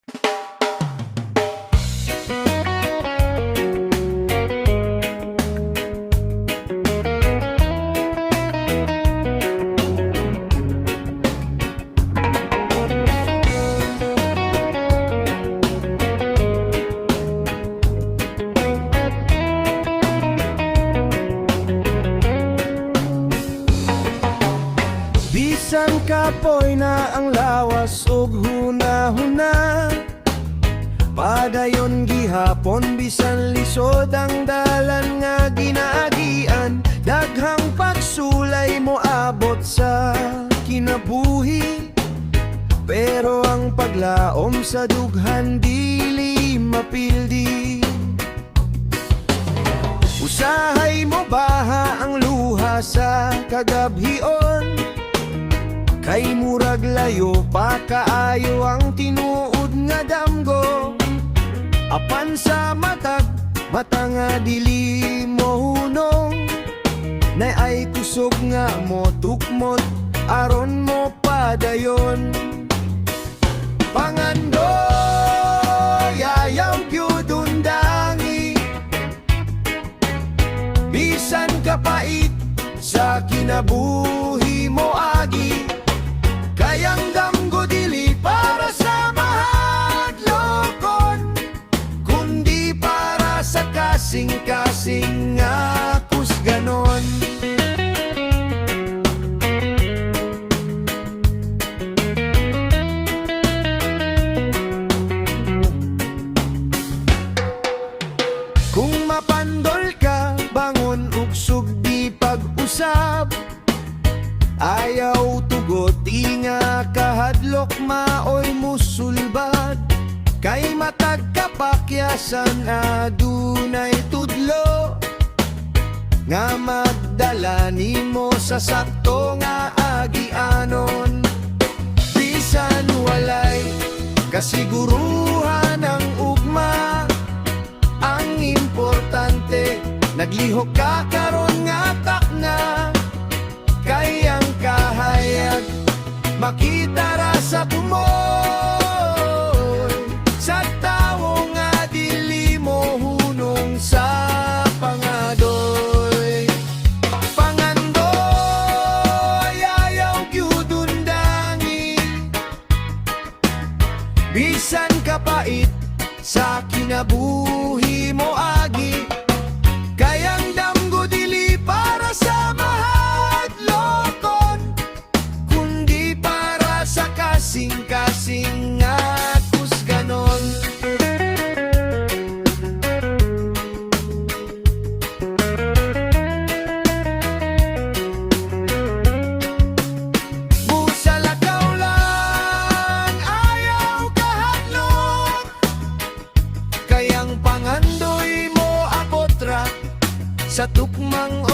Bisan kapoy na ang lawas ug huna-huna, padayon gihapon bisan lisod ang dalan nga ginaagian. Daghang pagsulay mo abot sa kinabuhi, pero ang paglaom sa dughan dili mapildi. Usahay mo baha ang luha sa kagabhion, kay murag layo pa kaayo ang tinuod nga damgo. Apan sa matag mata nga dili mo hunong, naay kusog nga mo tukmot aron mo padayon. Pangandoy, ayaw gyud undangi. Bisan kapait sa kinabuhi mo agi, kay ang damgo dili para sa mahadlokon, kundi para sa kasing-kasing nga kusganon. Kung mapandol ka, bangon ug sugdi pag-usab. Ayaw tugot nga kahadlok maoy musulbad, kay matag kapakyasan adunay tudlo nga magdala nimo sa sakto nga agianon. Bisan walay kasiguruhan ang ugma, ang importante naglihok ka karon nga takna, kay ang kahayag makita ra sa tumoy sa tawo nga dili mo hunong sa pangadoy. Pangandoy, ayaw gyud undangi. Bisan kapait sa kinabuhi mo agi, kay ang damgo dili para sa mahadlokon, kundi para sa kasing-kasing nga kusganon. Musalakaw lang, ayaw kahadlok, kay ang pangandoy mo abot ra sa tukmang